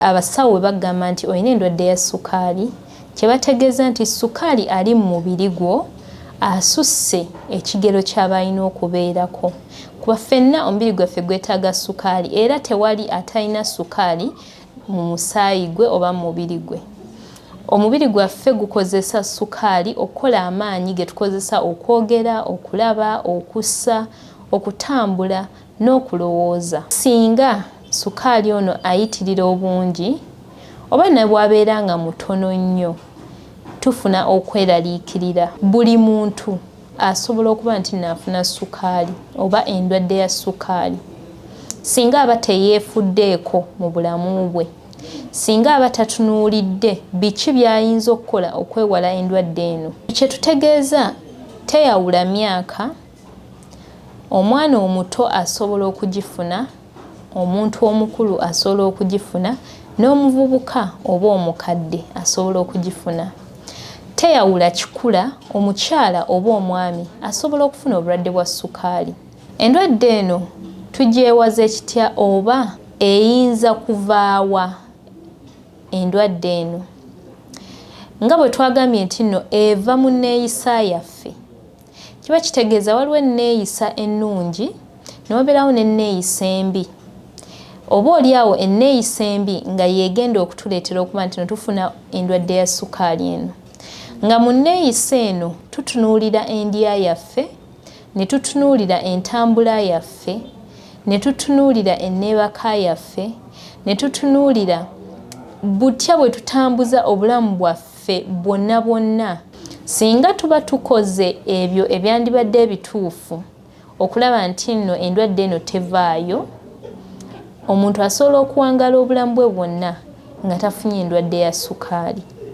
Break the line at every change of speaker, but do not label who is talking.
Abasawo bwe bagamba nti olina endwadde ya ssukaali, kye bategeeza nti ssukaali ali mu mubiri gwo asusse ekigero ky'aba alina okubeerako. Kuba ffenna omubiri gwaffe gwetaaga ssukaali era tewali atalina ssukaali mu musaayi gwe oba mu mubiri gwe. Omubiri gwaffe gukozesa ssukaali okukola amaanyi ge tukozesa okwogera, okulaba, okussa, okutambula n'okulowooza. Singa sukaali ono ayitirira obungi oba ne bw'abeera nga mutono nnyo, tufuna okweraliikirira. Buli muntu asobola okuba nti naafuna sukaali oba endwadde ya sukaali singa aba teyeefuddeeko mu bulamu bwe, singa aba tatunuulidde biki by'ayinza okukola okwewala endwadde eno. Kye tutegeeza teyawula myaka. Omwana omuto asobola okugifuna, omuntu omukulu asobola okugifuna, n'omuvubuka oba omukadde asobola okugifuna. Teyawula kikula, omukyala oba omwami asobola okufuna obulwadde bwa ssukaali. Endwadde eno tugyewaze kitya oba eyinza kuvaawa endwadde eno? Nga bwe twagambye nti nno eva mu nneeyisa yaffe. Kiba kitegeeza waliwo enneeyisa ennungi ne wabeerawo n'enneeyisa embi. Oba oli awo enneeyisa embi nga y'egenda okutuleetera okuba nti no tufuna endwadde ya ssukaali eno. Nga mu nneeyisa eno tutunuulira endya yaffe, ne tutunuulira entambula yaffe, ne tutunuulira enneebaka yaffe, ne tutunuulira butya bwe tutambuza obulamu bwaffe ffe bwonna bwonna. Singa tuba tukoze ebyo ebyandibadde ebituufu okulaba nti nno endwadde eno tevaayo, omuntu asobola okuwangaala obulamu bwe bwonna nga tafunye ndwadde ya sukaali.